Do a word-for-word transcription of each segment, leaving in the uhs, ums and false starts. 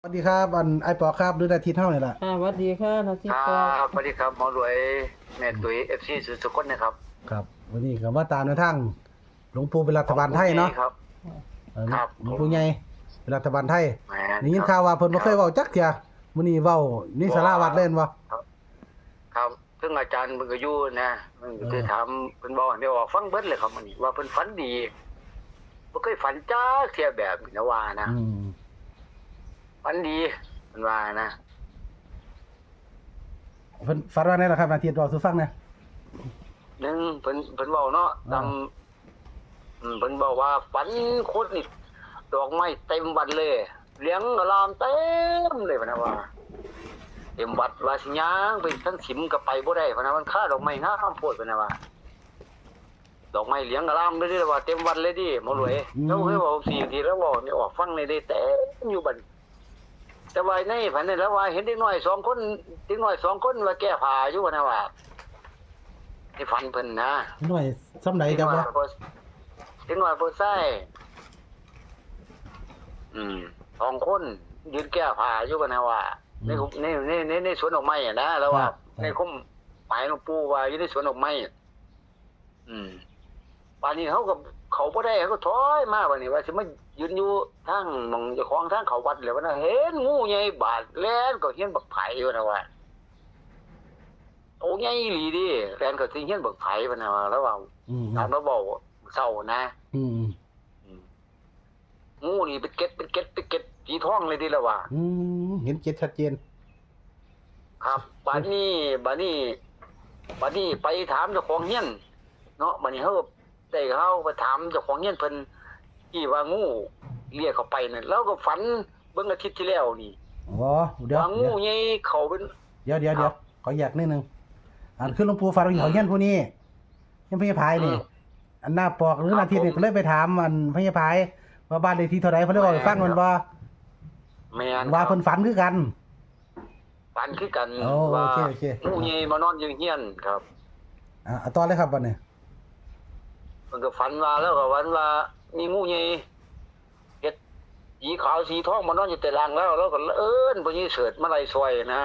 สวัสดีครับ อันไอ้ปอครับ หรืออาทิตย์เท่านี่ล่ะ อ่าสวัสดีค่ะนาทิตย์ ค ก็ รับสวัสดีครับหมอรวยแม่ตุ้ยเอฟซีสุดสุคนนะครับ ครับ วันนี้ก็มาตามแนวทางหลวงปู่เป็นรัฐบาลไทยเนาะ ครับ เออ ครับ หลวงปู่ใหญ่เป็นรัฐบาลไทย แหม ได้ยินข่าวว่าเพิ่นบ่เคยเว้าจักเทื่อมื้อนี้เว้านี่ศาลาวัดเล่นบ่ ครับซึ่งอาจารย์เพิ่นก็อยู่นะเพิ่นก็เคยถามเพิ่นบอกให้ออกฟังเบิดเลยครับมื้อนี้ว่าเพิ่นฝันดีบ่เคยฝันจักเทื่อแบบนี้นะว่านะ อืม ฝันดีเพิ่นว่านะ เพิ่นฝันว่าไงล่ะครับอาทิตย์บอกสู่ฟังนะ หนึ่งเพิ่นเพิ่นเว้าเนาะ อ่า ตามอืมเพิ่นบอกว่าฝันคนนี่ดอกไม้เต็มวัดเลยเหลืองอลามเต็มเลยพะนะว่า เต็มวัดว่าสิย่างไปทั้งสิมก็ไปบ่ได้พะนะมันค่าดอกไม้งามโพดพะนะว่า ดอกไม้เหลืองอลามเลยเด้อว่าเต็มวัดเลยดิหมอรวย อืม แล้วเคยบอกสี่ทีแล้วบอกนี่ออกฟังเลยได้เต็มอยู่บัดนี้แต่ว่าในฝันนี่แล้วว่าเห็นเด็กน้อยสองคนเด็กน้อยสองคนว่าแก้ผ้าอยู่พะนะว่าในฝันเพิ่นนะ หน่อยซ้ำไหน เด็ก จัง น้อยว ะ บ่เด็กน้อยบ่ใช่อืมสองคนยืนแก้ผ้าอยู่กันนะว่าในในในในในสวนดอกไม้อะนะแล้วว่า ครับ ในคุ้มหมายหลวงปู่ว่าอยู่ในสวนดอกไม้อะอืมป่านนี้เขาก็เขาบ่ได้เขาก็ถอยมาป่านนี้ว่าสิมายืนอยู่ทางหม่องเจ้าของทางเขาวัดเลยว่านะเห็นงูใหญ่บาดแล่นก็เห็นบักไผอยู่นะว่าโตใหญ่อีหลีดิแล่นก็สิเห็นบักไผพะนะว่าแล้วว่า อืม ตามเราบอกเศร้านะ อืม อืมงูนี่เป็นเกล็ดเป็นเกล็ดเป็นเกล็ดสีทองเลยทีละว่า อืมเห็นเจ็ดชัดเจน ครับบัดนี้บัดนี้บัดนี้ไปถามเจ้าของเฮียน เนาะบัดนี้เขาได้เขาไปถามเจ้าของเฮียนเพิ่นที่ว่างูเลียเข้าไปนั่นเราก็ฝันเบิ่งอาทิตย์ที่แล้วนี่ อ๋อเดี๋ยว ว่างูใหญ่เข้าเป็น เดี๋ยวเดี๋ยว ครั เดี๋ยว บ ขออยากนิดนึงอันคือหลวงปู่ฝันว่าเขาเฮียนผู้นี้เฮียนพญาพายนี่ อืม อันหน้าปอกหรือ ครับ อาทิตย์นี่ ผม ก็เลยไปถามอันพญาพายว่าบ้านเลขที่เท่าไหร่เพิ่นเลยบอกให้ฟังมันบ่ แม่น ว่า ครับ เพิ่นฝันคือกัน ฝันคือกัน โอ้ ว่า โอเคโอเค งูใหญ่มานอนอยู่เฮียนครับ อ่าเอาต่อเลยครับวันนี้ มันก็ฝันว่าแล้วก็ฝันว่ามีงูใหญ่เห็ดสีขาวสีทองมานอนอยู่แต่ล่างแล้วแล้วก็เอิ้นพญาเสิร์ชมาไล่ซอยนะ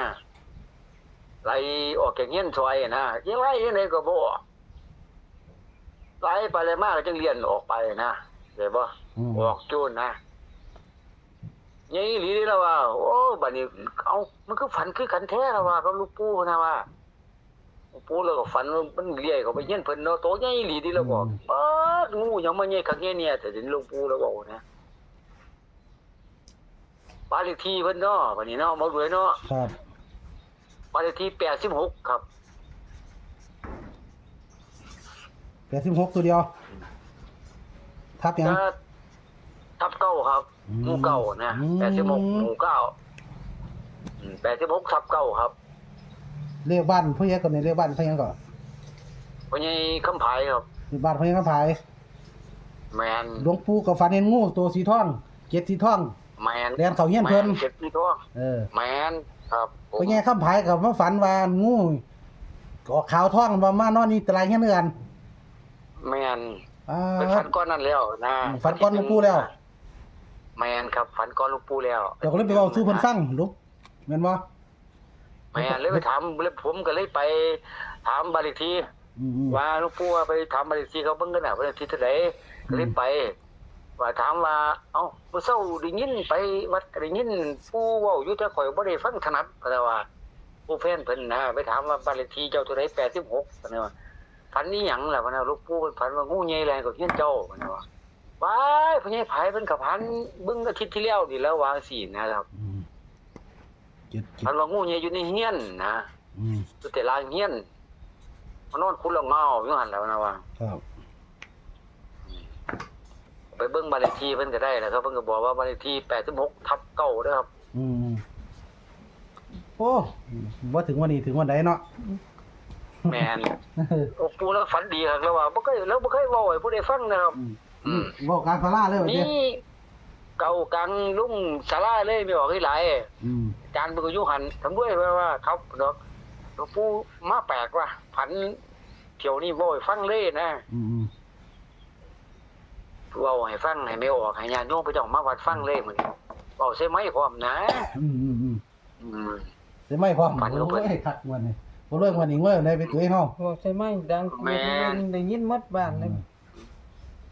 ไล่ออกจากเฮียนซอยนะยังไล่ยังไงก็บ่ออกไล่ไปเลยมากจังเลียนออกไปนะเห็นบ่ อืม ออกจูนนะใหญ่อีหลีแล้วว่า โอ้บัดนี้เอ้ามันคือฝันคือกันแท้แล้วว่ากับหลวงปู่นะว่าหลวงปู่แล้วก็ฝันว่ามันเลียเข้าไปเฮียนเพิ่นเนาะโตใหญ่อีหลีดีแล้วบอก อืม ป๊าดงูยังมาใหญ่คักใหญ่เนี่ยแต่เห็นหลวงปู่แล้วบอกนะบ้านเลขที่เพิ่นเนาะบัดนี้เนาะมาด้วยเนาะ ครับ บ้านเลขที่แปดสิบหกครับ แปดสิบหกตัวเดียว ทับยัง ก็ทับเก้าครับ อืม หมู่เก้านะ อืม แปดสิบหกหมู่เก้าอืมแปดสิบหกทับเก้าครับ เลขบ้านผู้ใหญ่ก่อนในเลขบ้านผู้ใหญ่ก่อน พ่อใหญ่คำผายครับ เลขบ้านผู้ใหญ่ก็ผาย แมน หลวงปู่ก็ฝันเห็นงูตัวสีทองเกล็ดสีทอง แมน แล่นเข้าเฮียนเพิ่น แมนเจ็ดที่ทอง เออ แมนครับผม พ่อใหญ่คำผายก็มาฝันว่างูออกขาวทองว่ามานอนนี่ตารางเฮียนเฮือน แมน อ่า ไปฝันก่อนนั่นแล้วนะ อืมฝันก่อนหลวงปู่แล้ว แมนครับ ฝันก่อนหลวงปู่แล้ว เจ้าก็เลยไปเว้าสู่เพิ่นฟังลูกแม่นบ่ แมนเลยไปถามเลยผมก็เลยไปถามบ้านเลขที่ อืมอืม ว่าหลวงปู่ว่าไปถามบ้านเลขที่เขาเบิ่งกันน่ะบ้านเลขที่เท่าไหร่ก็เลยไป ว่าถามว่า เอ้าเมื่อเช้าได้ยินไปวัดได้ยินปู่เว้าอยู่แต่ข่อยบ่ได้ฟังถนัดแต่ว่าผู้แฟนเพิ่นนะไปถามว่าบ้านเลขที่เจ้าเท่าไหร่แปดสิบหกเพิ่นว่าฝันอีหยังล่ะเพิ่นว่าหลวงปู่เพิ่นฝันว่างูใหญ่แล่นเข้าเฮียนเจ้าเพิ่นว่าว้ายพ่อใหญ่ผายเพิ่นก็ฝันเบิ่งอาทิตย์ที่แล้วนี่แล้วว่าจั่งซี้นะครับ อืมเจ็ดเจ็ด ฝันว่างูใหญ่อยู่ในเฮียนนะ อืม อยู่แต่ลางเฮียนมานอนคุดละเงาอยู่หั่นแหล้วนะว่า ครับ ไปเบิ่งบ้านเลขที่เพิ่นก็ได้แหละครับเพิ่นก็บอกว่าบ้านเลขที่แปดสิบหกทับเก้าเด้อครับ อืมอืมโอ้บ่ถึงวันนี้ถึงวันใดเนาะ แม่นโอ้ปู่แล้วฝันดีครับแล้วว่าบ่เคยแล้วบ่เคยเว้าให้ผู้ใดฟังนะครับ อืม อืม บอกกลางศาลาเลยว่า มี ติ เก่ากลางลุ่งศาลาเลยมีออกที่หลาย อืม อาจารย์เพิ่นก็อยู่หั่นทำด้วยว่าว่าครับเนาะหลวงปู่มาแปลกว่ะฝันเที่ยวนี้เว้าให้ฟังเลยนะ อืมอืม เว้าให้ฟังให้แม่ออกให้ญาติโยมไปเจ้ามาวัดฟังเลยมื้อนี้ เว้าใส่ไมค์พร้อมนะ อืมอืมอืม อืม ใส่ไมค์พร้อม ฝันของเพิ่น โอ้ย คักงวดนี้ บ่รวยงวดนี้งวดไหนไปตุ้ยเฮา เว้าใส่ไมค์ดัง แม่น ได้ยินหมดบ้านเลย อืม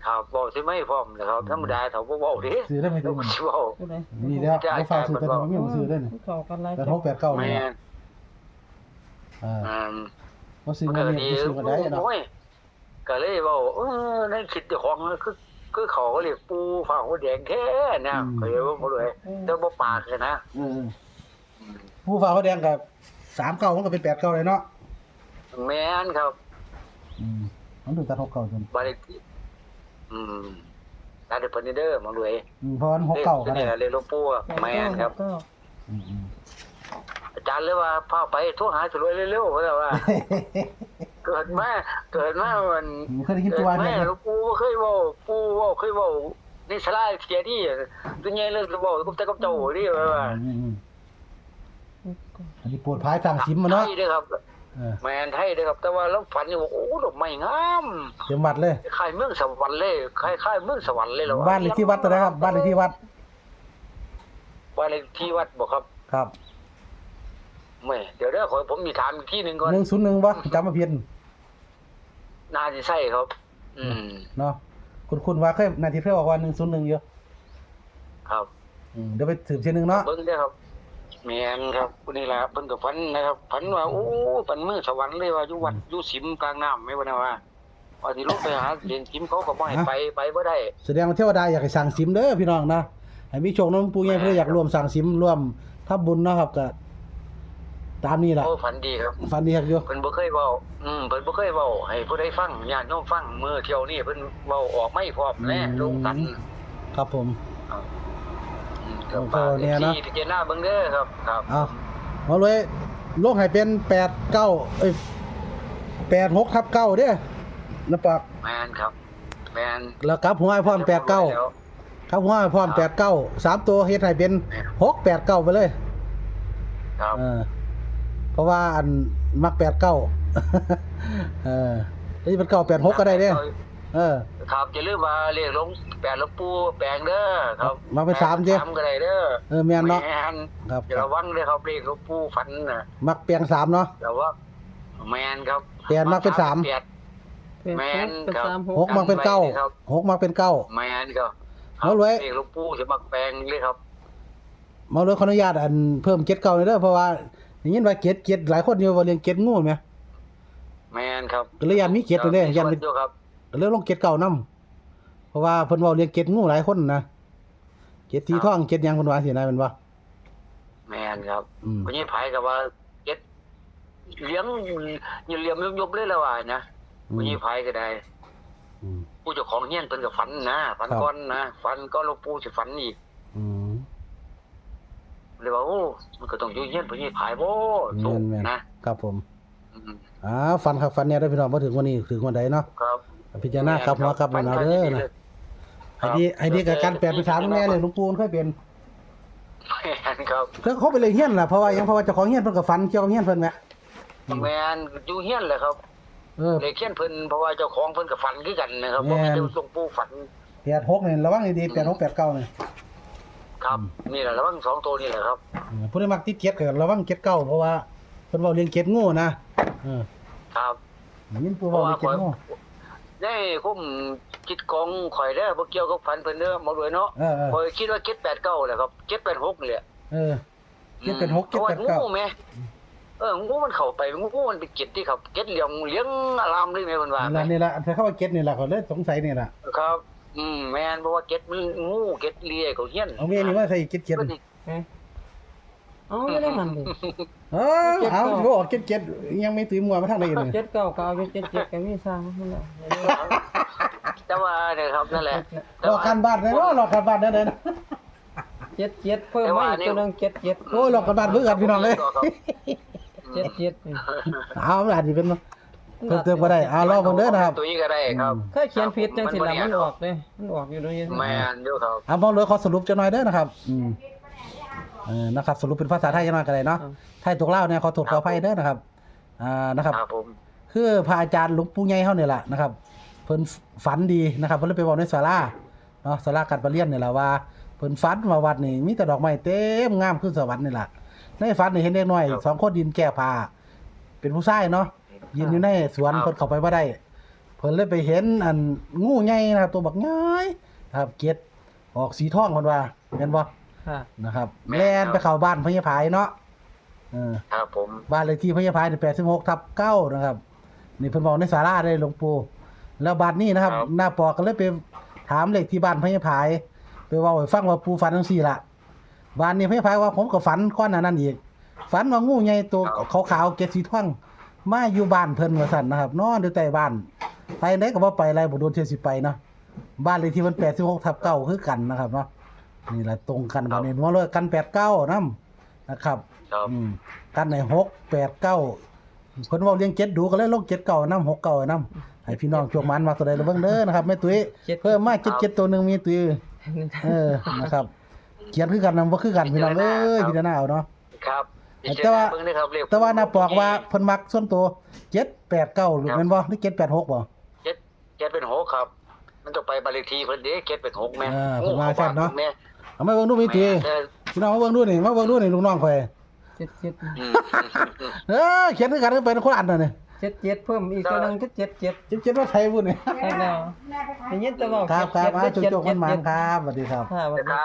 ครับ เว้าใส่ไมค์พร้อมนะครับ อืม ธรรมดาเขาบ่เว้าเด้ ซื้อได้ไหม เพิ่นสิเว้า ผู้ใด นี่แล้ว บ่ฝากซื้อ แต่ว่ามีหนังสือได้นี่ เข้ากันหลาย แปดหกแปดเก้า นี่ แม่น อ่า อ่า บ่ซื้อ มันก็ บ่ ดี ซื้อก็ได้เนาะ โอ้ย ก็เลยเว้า เออ ในคิดเจ้าของคือ คือเขาก็เรียกปู่ฟ้าหัวแดงแท้นะ อืม ก็เลยว่าบ่รวย อืม แต่บ่ปากเลยนะ เออ อืม ปู่ฟ้าหัวแดงก็ สามเก้า มันก็เป็น แปดเก้า เลยเนาะ แม่นครับ อืม มันดูตัด หกเก้า จน บ้านเลขที่ อืม ตัดให้เพิ่นเด้อ หมอรวย อืม เพราะมัน หกเก้า เลข ก็ได้ นี่แหละ เลขหลวงปู่อะ แม่นครับ หกเก้า อืมอืม อาจารย์เลยว่า พาไปโทรหาสรวยเร็วๆ ว่าแต่ว่า เกิดมา เกิดมามัน อืม เคยได้ยินตัว เกิดมา เนี่ย หลวงปู่บ่เคยเว้า ปู่เว้า เคยเว้าในศาลาเทื่อนี่ ตัวใหญ่เลยเว้ากับแต่กับเจ้านี่ ว่า อืมอืม อันนี้โปรดภายสร้างสิมมาเนาะ ไทยเด้อครับ เออ แม่นไทยเด้อครับ แต่ว่าเราฝันอยู่ว่า โอ้ ดอกไม้งาม เต็มวัดเลย คล้ายเมืองสวรรค์เลย คล้ายๆเมืองสวรรค์เลยเหรอวะ บ้านเลขที่วัดเท่าไหร่ครับ บ้านเลขที่วัด บ้านเลขที่วัดบ่ครับ ครับ แม่ เดี๋ยวเด้อ ขอผมมีถามอีกทีหนึ่งก่อน หนึ่งศูนย์หนึ่ง บ่ จำบ่ผิด น่าสิใช่ครับ อืม เนาะ คุ้นๆว่าเคย น่าสิเคยบอกว่า หนึ่งศูนย์หนึ่ง อยู่ ครับ อืม เดี๋ยวไปสืบเทียหนึ่งเนาะ เบิ่งเด้อครับ แม่นครับ ผู้นี้ล่ะ เพิ่นก็ฝันนะครับ ฝันว่า โอ้ ฝันเมืองสวรรค์เลยว่า อยู่วัด อืม อยู่สิมกลางน้ำแม่นบ่นะว่า ว่าสิลงไปหาเล่นสิม เขาก็บ่ให้ ฮะ ไป ไปบ่ได้ แสดงว่าเทวดาอยากให้สร้างสิมเด้อพี่น้องนะ ให้มีโชคนำปู่ใหญ่ แม่น เพิ่นอยากร่วมสร้างสิม ร่วมทำบุญเนาะครับ ก็ตามนี้ล่ะ โอ้ ฝันดีครับ ฝันดีครับอยู่ เพิ่นบ่เคยเว้า อืม เพิ่นบ่เคยเว้าให้ผู้ใดฟัง ญาติโยมฟัง มื้อเที่ยวนี้เพิ่นเว้าออกไมค์พร้อมแหละ อืม ลงกัน ครับผม ครับ อืม ก็ฝาก เออ เนี่ยเนาะ เอฟซี พิจารณาเบิ่งเด้อครับ ครับ เอา เอาเลย ลงให้เป็น แปดเก้า เอ้ย แปดหกทับเก้า เด้อ นะปอก แม่นครับ แม่น แล้วกลับหัวให้พร้อม แปดเก้า แล้ว กลับหัวให้พร้อม ครับ แปดเก้า สามตัวเฮ็ดให้เป็น แม่น หกแปดเก้า ไปเลย ครับ เออ เพราะว่าอันมัก แปดเก้า เออ หรือจะเป็น เก้าแปดหก ก็ได้เด้ เออ ครับ อย่าลืมว่าเลขหลวง แปดหลวงปู่แปลงเด้อครับ มาเป็นสามเด้ สามก็ได้เด้อ เออ แม่นเนาะ แม่น ครับ อย่าระวังเด้อครับ เลขหลวงปู่ฝันน่ะ มักแปลงสามเนาะ ระวัง แม่นครับ แปดมักเป็นสาม แปด แม่นครับ แปดหกกับสามหก หกมักเป็นเก้า ครับ หกมักเป็นเก้า แม่นครับ หมอรวย เลขหลวงปู่สิมักแปลงเลยครับ หมอรวยขออนุญาตอันเพิ่ม เจ็ดเก้า หน่อยเด้อ เพราะว่าได้ยินว่า เจ็ดเจ็ด หลายคนอยู่ว่าเรื่องเจ็ดงูแหม แม่นครับ ก็เลยย้านมี เจ็ด อยู่เด้ ย้านเป็น ส่วนอยู่ครับ ก็เลยลง เจ็ดเก้า นำ เพราะว่าเพิ่นเว้าเรื่องเจ็ดงูหลายคนนะ เจ็ดสีทอง ครับ เจ็ดหยังเพิ่นว่าสินะ แม่นบ่ แม่นครับ อืม พ่อใหญ่ไผก็ว่า เจ็ด เหลือง เหลี่ยมยบๆเลยแล้วว่านะ อืม พ่อใหญ่ไผก็ได้ อืม ผู้เจ้าของเฮียนเพิ่นก็ฝันนะ ฝัน ครับ ก่อนนะ ฝันก่อนหลวงปู่สิฝันอีก อืม เลยว่า โอ้ มันก็ต้องอยู่เฮียนพ่อใหญ่ไผบ่ แม่นๆ นะ ครับผม อืม อ่า ฝันคักฝันแน่เด้อพี่น้อง บ่ถึงวันนี้ถึงวันใดเนาะ ครับ พิจารณากลับหัวกลับหลังเอาเด้อนะ แม่นครับ ให้ดี ให้ดีกับการแปดเป็นสามแน่เลย หลวงปู่มันเคยเป็น แม่นครับ แล้วเขาไปเลยเฮียนล่ะ เพราะว่าหยัง เพราะว่าเจ้าของเฮียนเพิ่นก็ฝันเกี่ยวกับเฮียนเพิ่นแหม อืม แม่น อยู่เฮียนแหละครับ เออ เลขเฮียนเพิ่น เพราะว่าเจ้าของเพิ่นก็ฝันคือกันนะครับ แม่น เพราะมีแต่หลวงปู่ฝัน แปดหก นี่ระวังให้ดี อืม แปดหก แปดเก้า นี่ ครับ อืม นี่แหละ ระวังสองตัวนี่แหละครับ เออ ผู้ใดมักติดเจ็ดก็ระวัง เจ็ดเก้า เพราะว่าเพิ่นเว้าเรื่องเจ็ดงูนะ เออ ครับ ได้ยินปู่เว้าเรื่องเจ็ดงู ในความคิดของข่อยเด้อ บ่เกี่ยวกับฝันเพิ่นเด้อ หมอรวยเนาะ เออๆ ข่อยคิดว่า เจ็ดแปดเก้า แหละครับ เจ็ดแปดหก นี่แหละ เออ เจ็ดแปดหก อืม เจ็ดแปดเก้า เพราะว่างูแหม เออ งูมันเข้าไป งูมันเป็นเจ็ดที่ครับ เจ็ดเหลี่ยมเหลืองอารามเลยแหมเพิ่นว่า นี่ล่ะ นี่ล่ะ อันที่เขาว่าเจ็ดนี่ล่ะ ข้อยเลยสงสัยนี่ล่ะ ครับ อืม แม่น เพราะว่าเจ็ดมันงู เจ็ดเลื้อยเข้าเฮียน เอาแม่นี่มาใส่เจ็ดเจ็ด เพิ่นนี่ ฮะ เอาอยู่ในหั่นดิ เออ เจ็ดเก้า เอา บ่ออกเจ็ดเจ็ด ยังไม่ตื่นมัวมาทางใดอยู่นี่ เจ็ดเก้าก็เอาอยู่ เจ็ดเจ็ดก็มี ช่างมันแหละ แต่ว่าเนี่ยครับ นั่นแหละ หลอกการบ้านเลยเนาะ หลอกการบ้านแนวใดนะ เจ็ดเจ็ด เพิ่มมาอีกตัวหนึ่ง เจ็ดเจ็ด โอ้ย หลอกการบ้านเพื่อกันพี่น้องเอ้ย เจ็ดเจ็ด นี่ เอา มันอาจสิเป็น เพิ่มเติมก็ได้ เอา ลองเบิ่งเด้อนะครับ ตุ้ยก็ได้ครับ อืม เคยเขียนผิดจังสิล่ะ มันบ่แน่ มันออกเด้ มันออกอยู่เด้ แม่นอยู่ครับ เอา หมอรวยขอสรุปจักหน่อยเด้อนะครับ อืม เออ นะครับ สรุปเป็นภาษาไทยจักหน่อยก็ได้เนาะ อ่า ไทยตกลาวเนี่ย ขอโทษขออภัยเด้อนะครับ อ่า นะครับ ครับผม คือพระอาจารย์หลวงปู่ใหญ่เฮานี่แหละนะครับ เพิ่นฝันดีนะครับ เพิ่นเลยไปเว้าในศาลาเนาะ ศาลาการประเรียนนี่แหละว่า เพิ่น พิ่นฝันว่าวัดนี่มีแต่ดอกไม้เต็มงามคือสวรรค์นี่ล่ะ ในฝันนี่เห็นเด็กน้อย ครับ สองคนยืนแก้ผ้า เป็นผู้ชายเนาะ ยืนอยู่ในสวน ครับ เพิ่นเข้าไปบ่ได้ เพิ่นเลยไปเห็นอันงูใหญ่นะครับ ตัวบักใหญ่นะครับ เกล็ดออกสีทองเพิ่นว่าแม่นบ่ ค่ะ นะครับ แม่น แล่น ครับ ไปเข้าบ้านพญาผายเนาะ เออ ครับผม บ้านเลขที่พญาผายนี่แปดสิบหกทับเก้านะครับ นี่เพิ่นบอกในศาลาได้หลวงปู่ แล้วบัดนี้นะครับ ครับ น้าปอกก็เลยไปถามเลขที่บ้านพญาผาย ไปเว้าให้ฟังว่าปู่ฝันจังซี่ล่ะ บ้านนี้พญาผายว่าผมก็ฝันก่อนหน้านั้นอีก ฝันว่างูใหญ่ตัวขาวๆเกล็ดสีทอง มาอยู่บ้านเพิ่นว่าซั่นนะครับ นอนอยู่ใต้บ้าน ไปไหนก็บ่ไปอะไรบ่โดนเที่ยวสิไปเนาะ บ้านเลขที่มันแปดสิบหกทับเก้าคือกันนะครับเนาะ นี่แหละตรงกัน ครับ บัดนี้หัวเลยกันแปดเก้านำนะครับ ครับ อืม กันให้หกแปดเก้า เพิ่นเว้าเรื่องเจ็ดดูก็เลยลงเจ็ดเก้านำ หกเก้านำ ให้พี่น้องโชคหมานมาตัวใดละเบิ่งเด้อนะครับ แม่ตุ้ย เจ็ด เพิ่มมาเจ็ดเจ็ดตัวหนึ่งมีตุ้ย เออ นะครับ เขียนคือกันนำบ่คือกันพี่น้องเอ้ย พิจารณาเอาเนาะ ครับ แต่ว่า เบิ่งนะครับเลข แต่ว่าน้าปอกว่าเพิ่นมักส่วนตัวเจ็ดแปดเก้าหรือแม่นบ่ หรือเจ็ดแปดหกบ่ เจ็ดเจ็ดเป็นหกครับ มันต้องไปบ้านเลขที่เพิ่นเด้ เจ็ดเป็นหกแม่ เออเพิ่นว่าซั่นเนาะ แม่ เอามาเบิ่งดูมีตุ้ย เออ พี่น้องมาเบิ่งดูนี่ มาเบิ่งดูนี่ลูกน้องข่อย เจ็ดเจ็ด อืม เออ เขียนคือกันเป็นคนละอันน่ะนี่ เจ็ดเจ็ดเพิ่มอีกตัวหนึ่งคือเจ็ดเจ็ด เจ็ดเจ็ดว่าไทยพุ่นนี่ ได้แล้วได้ยินแต่ว่า ครับครับ เจ็ดเจ็ด อ่าโชคๆมันๆครับ สวัสดีครับ ค่ะสวัสดีค่ะ